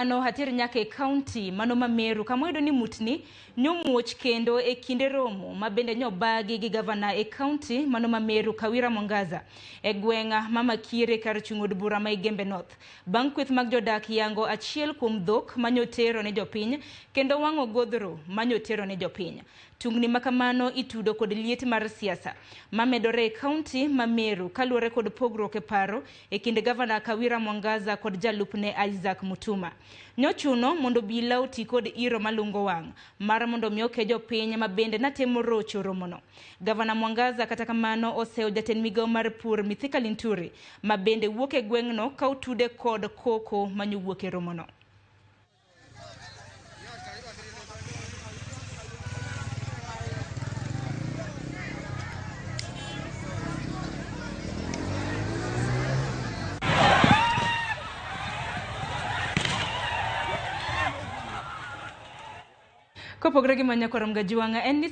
Mano ater nyaka e kaunti mano ma Meru kama oyudo ni mutni nyomuoch kendo e kinde romo ma bende nyobagi gi gavana e kaunti mano ma Meru Kawira Mwangaza e gweng' ma Makire kar chung' od bura ma Igembe North. Bang' kweth mag jodak yango achiel kuom dhok manyotero ne jopiny kendo wang'o godhro manyotero ne jopiny. Tungni ma kamano itudo kod liet mar siasa mamedore e kaunti ma Meru kaluwore kod pogruok e paro e kind gavana Kawira Mwangaza kod jalupne Isaac Mutuma. Nyochuno mondo obila oti kod iro malungo wang' mar mondo mi oke jopiny ma bende natemo rocho romono. Gavana Mwangaza kata kamano oseyo jatend migawo mar pur Mithika Linturi ma bende wuok e gweng'no ka otude kod koko manyowuok e romono. Kopogore gi manya korom gajuwang'a en ni